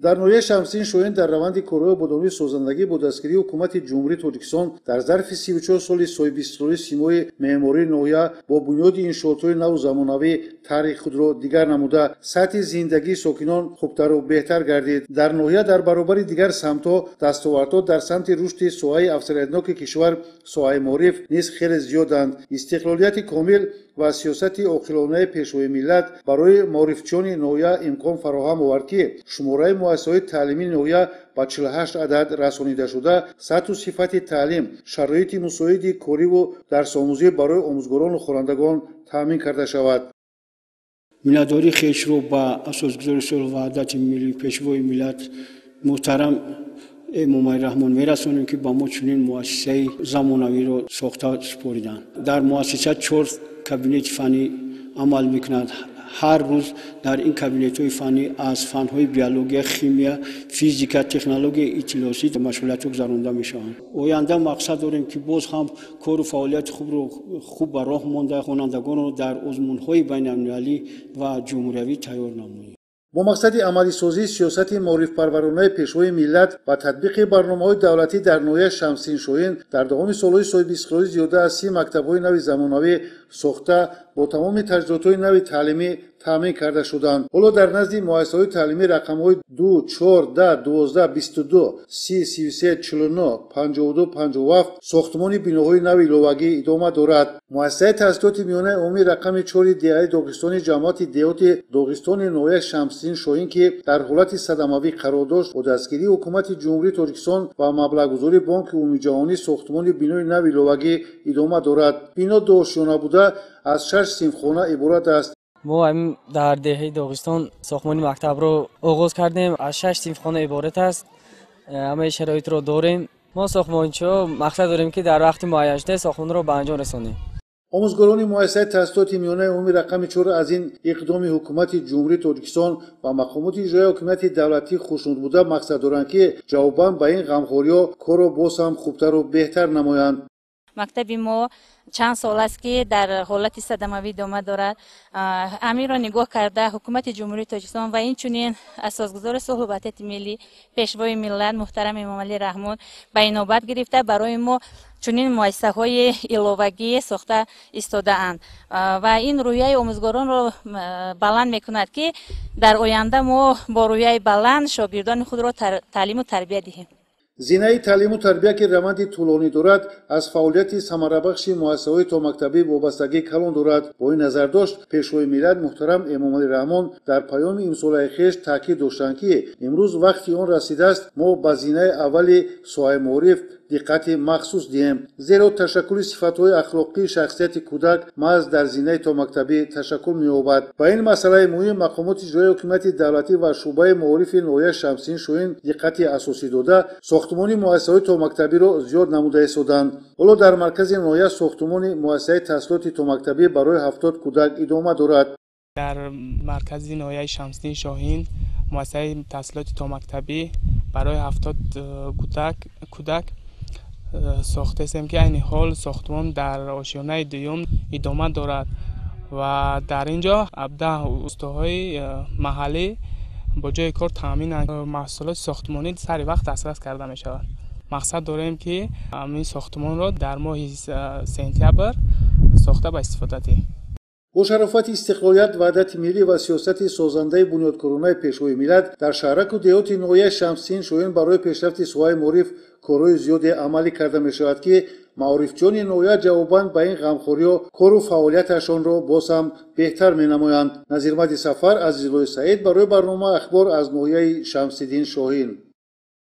Дар ноҳияи Шамсиддин Шоҳин дар раванди корҳои ободонии созандагӣ бо дастгирии ҳукумати Ҷумҳурии Тоҷикистон дар зарфи 34 соли соҳибистиқлолӣ симои меъмории ноҳия бо бунёди иншоотҳои наву замонавӣ таърихи худро дигар намуда, сатҳи зиндагии сокинон хубтару беҳтар гардид. Дар ноҳия дар баробари дигар самтҳо дастовардҳо дар самти рушди соҳаи афзалиятноки кишвар, соҳаи маориф низ хеле зиёданд. Истиқлолияти комил ва сиёсати оқилонаи Пешвои миллат барои маорифчиёни ноҳия имкон фароҳам овард, ки шумораи муассисаҳои таълимии ноҳия ба 48 адад расонида шуда, сатҳу сифати таълим, шароити мусоиди кориву дарсомӯзӣ барои омӯзгорону хонандагон таъмин карда шавад. Миннатдории хешро ба асосгузори сулҳу ваҳдати миллӣ, Пешвои миллат муҳтарам Эмомалӣ Раҳмон мерасонем, ки ба мо чунин муассисаи замонавиро сохта супориданд. Дар муассиса 4 кабинети фаннӣ амал мекунад. Ҳар рӯз дар ин кабинетҳои фаннӣ аз фанҳои биология, химия, физика, технологияи иттилоотӣ машғулиятҳо гузаронда мешаванд. Оянда мақсад дорем, ки боз ҳам кору фаъолияти хубро хуб ба роҳ монда, хонандагонро дар озмунҳои байналмилалӣ ва ҷумҳуриявӣ тайёр намоем. Бо мақсади амалисозии сиёсати маорифпарваронаи Пешвои миллат ва татбиқи барномаҳои давлатӣ дар ноҳияи Шамсиддин Шоҳин дар давоми солҳои соҳибистиқлолӣ зиёда аз 30 мактабҳои нави замонавӣ сохта, бо тамоми таҷҳизотҳои нави таълимӣ таъмин карда шуданд. Ҳоло дар назди муассисаҳои таълимӣ рақамҳои 2, 4, 10, 12, 22, 30, 33, 49, 52, 57 сохтмони биноҳои нави иловагӣ идома дорад. Муассисаи таҳсилоти миёнаи умумии рақами 4 деҳаи Доғистони ҷамоати деҳоти Доғистони ноҳияи Шамсиддин Шоҳин, ки дар ҳолати садамавӣ қарор дошт, бо дастгирии ҳукумати Ҷумҳурии Тоҷикистон ва маблағгузории Бонки Умумиҷаҳонӣ сохтмони бинои нави иловагӣ идома дорад. Бино дуошёна буда, аз 6 синфхона иборат аст. Мо дар деҳаи Доғистон сохтмони мактабро оғоз кардем. Аз 6 синфхона иборат аст. Ҳамаи шароитро дорем. Мо сохтмончиҳо мақсад дорем, ки дар вақти муайяншуда сохтмонро ба анҷом расонем. Омӯзгорони муассисаи таҳсилоти миёнаи умумии рақами 4 аз ин иқдоми ҳукумати Ҷумҳурии Тоҷикистон ва мақомоти иҷроияи ҳокимияти давлатӣ хушнуд буда, мақсад доранд, ки ҷавобан ба ин ғамхориҳо корро боз ҳам хубтару беҳтар намоянд. Мактаби мо чанд сол аст, ки дар ҳолати садамавӣ идома дорад. Амирро нигоҳ карда, ҳукумати Ҷумҳурии Тоҷикистон ва инчунин асосгузори сулҳу ваҳдати миллӣ, Пешвои миллат муҳтарам Эмомалӣ Раҳмон ба инобат гирифта, барои мо чунин муассисаҳои иловагӣ сохта истодаанд ва ин рӯҳияи омӯзгоронро баланд мекунад, ки дар оянда мо бо рӯҳияи баланд шогирдони худро таълиму тарбия диҳем. Зинаи таълиму тарбия, ки раванди тӯлонӣ дорад, аз фаъолияти самарабахши муассисаҳои томактабӣ вобастагӣ калон дорад. Бо ин назардошт Пешвои миллат муҳтарам Эмомалӣ Раҳмон дар паёми имсолаи хеш таъкид доштанд, ки имрӯз вақти он расидааст, мо ба зинаи аввали соҳаи маориф диққати махсус диҳем, зеро ташаккули сифатҳои ахлоқии шахсияти кӯдак маҳз дар зинаи томактабӣ ташаккул меёбад. Ба ин масъалаи муҳим мақомоти иҷроияи ҳокимияти давлатӣ ва шӯъбаи маорифи ноҳияи Шамсиддин Шоҳин диққати асосӣ дода, сохтмони муассисаҳои томактабиро зиёд намуда истоданд. Ҳоло дар маркази ноҳия сохтмони муассисаи таҳсилоти томактабӣ барои 70 кӯдак идома дорад. Дар маркази ноҳияи Шамсиддин Шоҳин муассисаи таҳсилоти томактабӣ барои 70 кӯдак сохтаистем, ки айни ҳол сохтмон дар ошёнаи дуюм идома дорад ва дар ин ҷо 17 устоҳои маҳаллӣ бо ҷои кор таъминанд. Маҳсулоти сохтмонӣ сари вақт дастрас карда мешавад. Мақсад дорем, ки ин сохтмонро дар моҳи сентябр сохта ба истифода диҳем. Бо шарофати истиқлолият, ваҳдати миллӣ ва сиёсати созандаи бунёдкоронаи Пешвои миллат дар шаҳраку деҳоти ноҳияи Шамсиддин Шоҳин барои пешрафти соҳаи маориф корҳои зиёде амалӣ карда мешавад, ки маорифчиёни ноҳия ҷавобан ба ин ғамхориҳо кору фаъолияташонро боз ҳам беҳтар менамоянд. Назирмади Сафар, Азизуллои Саид барои барномаи Ахбор аз ноҳияи Шамсиддин Шоҳин.